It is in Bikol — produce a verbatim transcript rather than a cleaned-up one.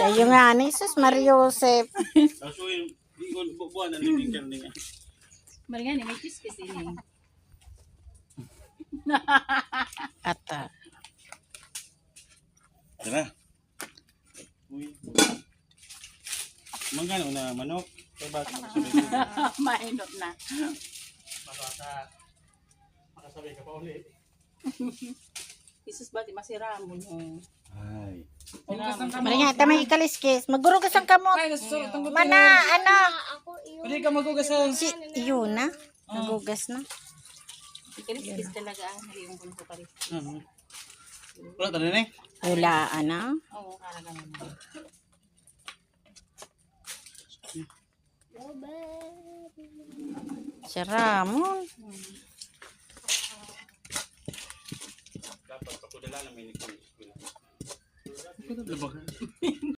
Ayun nga, ni Jesus Maria Joseph. Kaso yung, yung buwan na naging karne nga. Mali nga ni, may kiskis ini. Ata. Tara. Uy. Mangga na manok. Kaya ba? Mainot na. Makasa. Makasabay ka pa ulit. Jesus ba, di masira mo no? Ay. Mali nga, tama yung kaliskis. Maggurugas ang kamot. Ay, nasusurot ang Mana, ano? Pwede ka magugas sa... Si Yuna. Nagugas na. Kaliskis talaga ang yung bunso pa rin. Wala tayo na eh. Hulaan na. Oo, talaga naman. Si Ramon. Dapat pakudala na may nagkulis ko na.